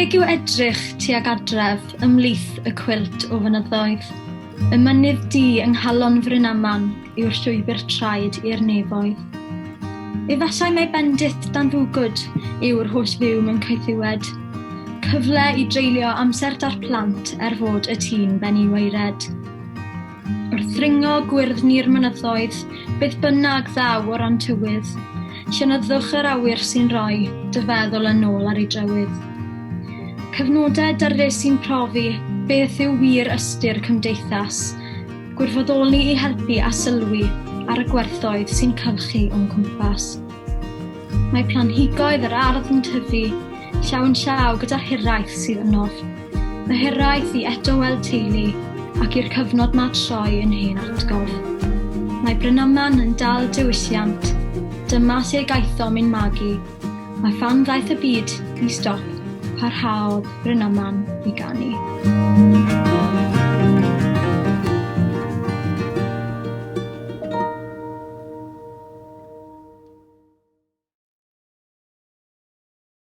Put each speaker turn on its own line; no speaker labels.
Teg yw edrych tuag adref ymhlith y cwilt o fynyddoedd. Y mynydd du yng nghalon Frynaman yw'r llwybr traed i'r nefoedd. Efallai mai bendith dan fwgwd yw'r holl fyw mewn caethiwed. Cyfle i dreulio amser 'da'r plant er fod y tŷ'n ben i waered. Wrth ddringo gwyrddni'r mynyddoedd, beth bynnag ddaw o ran tywydd, llonyddwch yr awyr sy'n rhoi dy feddwl yn ôl ar ei drywydd. Cyfnodau dyrys sy'n profi beth yw wir ystyr cymdeithas, gwirfoddoli i helpu a sylwi ar y gwerthoedd sy'n cylchu o'n cwmpas. Mae planhigoedd yr ardd yn tyfu, llaw yn llaw gyda'r hiraeth sydd ynof. Y hiraeth i eto weld teulu ac i'r cyfnod 'ma troi yn hen atgof. Mae Brynaman yn dal diwylliant, dyma lle gaethom ein magu, a phan ddaeth y byd i stop, parhaodd Brynaman i ganu.